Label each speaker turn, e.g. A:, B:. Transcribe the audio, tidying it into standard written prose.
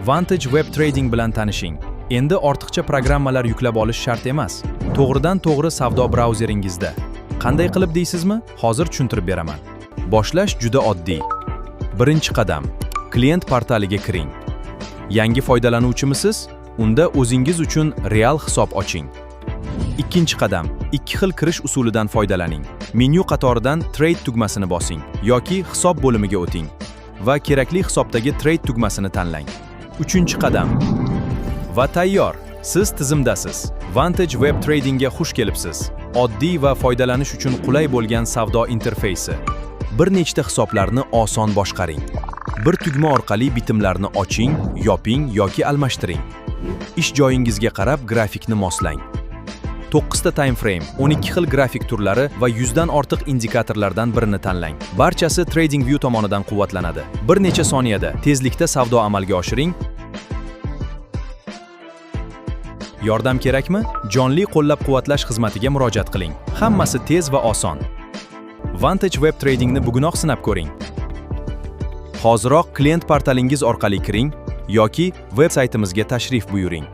A: Vantage Web Trading bilan tanishing. Endi ortiqcha programmalar yuklab olish shart emas. To'g'ridan to'g'ri savdo brauzeringizda. Qanday qilib deysizmi? Hozir tushuntirib beraman. Boshlash juda oddiy. Birinchi qadam: klient portaliga kiring. Yangi foydalanuvchimisiz? Unda o'zingiz uchun real hisob oching. Ikkinchi qadam: ikki xil kirish usulidan foydalaning. Menyu qatoridan Trade tugmasini bosing yoki hisob bo'limiga o'ting va kerakli hisobdagi Trade tugmasini tanlang. Uchinchi qadam. Va tayyor. Siz tizimdasiz. Vantage Web Tradingga xush kelibsiz. Oddiy va foydalanish uchun qulay bo'lgan savdo interfeysi. Bir nechta hisoblarni oson boshqaring. Bir tugma orqali bitimlarni oching, yoping yoki almashtiring. Ish joyingizga qarab grafikni moslang. 9 ta time frame, 12 xil grafik turlari va 100 dan ortiq indikatorlardan birini tanlang. Barchasi TradingView tomonidan quvvatlanadi. Bir necha soniyada tezlikda savdo amalga oshiring. Yordam kerakmi? Jonli qo'llab-quvvatlash xizmatiga murojaat qiling. Hammasi tez va oson. Vantage Web Tradingni bugunoq sinab ko'ring. Hoziroq klient portalingiz orqali kiring yoki veb saytimizga tashrif buyuring.